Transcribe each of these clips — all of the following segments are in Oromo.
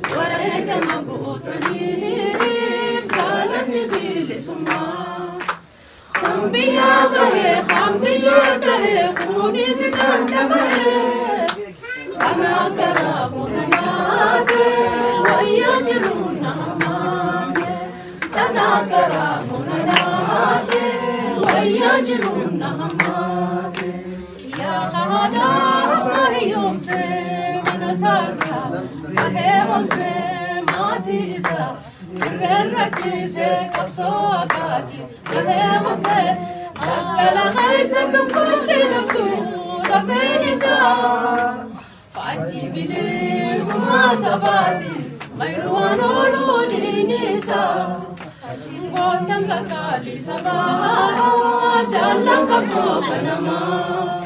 Wareegama gootaniif gaalanni bilisummaa. Kan biyyaa gahee kan biyyaa gahee kunis dandamee. Kana garaa buna nyaate wayyaa jiru namaame. Kana garaa buna nyaate wayyaa jiru namaame. Yaa haadha hiyyoomsee mana sarara bahee onsee maatii isaa irreen rakkisee qabsoo akaaki bahee hafee akka lafa isa dubbatti naftu lafeen isaa. Faajjii bilisummaa sabaati mayruwaan ooluu diinni isaa. Gootan kakaalii sabaa jaallan qabsoo kanamaa.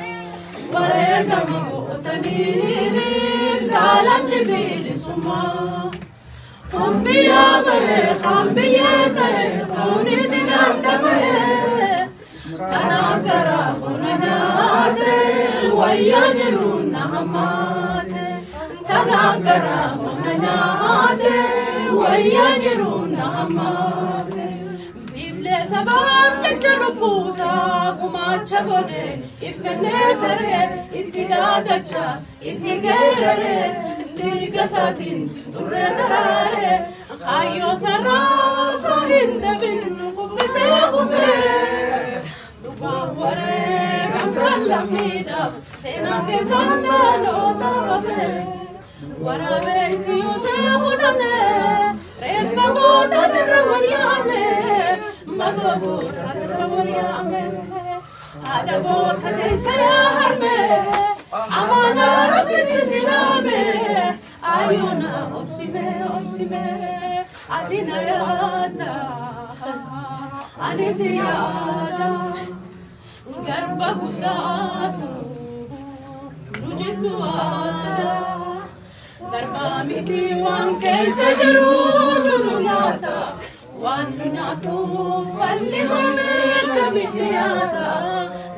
Wareegama gootaniif gaalanni bilisummaa. Kan biyyaa bahee kan biyyaa ta'e kunis dandamee. Kana garaa buna nyaate wayyaa jiru namaate. Kana garaa buna nyaate wayyaa jiru namaate. Biiflee sabaaf jecha lubbuusaa gumaacha godhe if kennee taree itti daagacha itti geeraree dhiiga isaatiin xurree daraaree kaayyoo sarraa osoo hin dabin kuffisee kufee. Dhugaan wareegamtaan lammiidhaaf seenaa keessaan dhaloota hafee. Waraabessi yoosee hulame reeffa goota irra wal yaame madoo goota irra wal yaame. Haadha goota teessa yaa harme amaanaa rabbitti silaame ayyoona obsime obsime ati na yaadda ani si yaada garba guddaatu nu jiddu adda. Garba miti waan keessa jiruutu nu nyaata. Waan nu nyaatu falli hamee kamitti nyaata.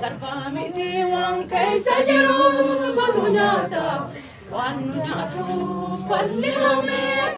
Garba miti waan keessa jiruutu nu nyaata. Waan nu nyaatu falli hamee.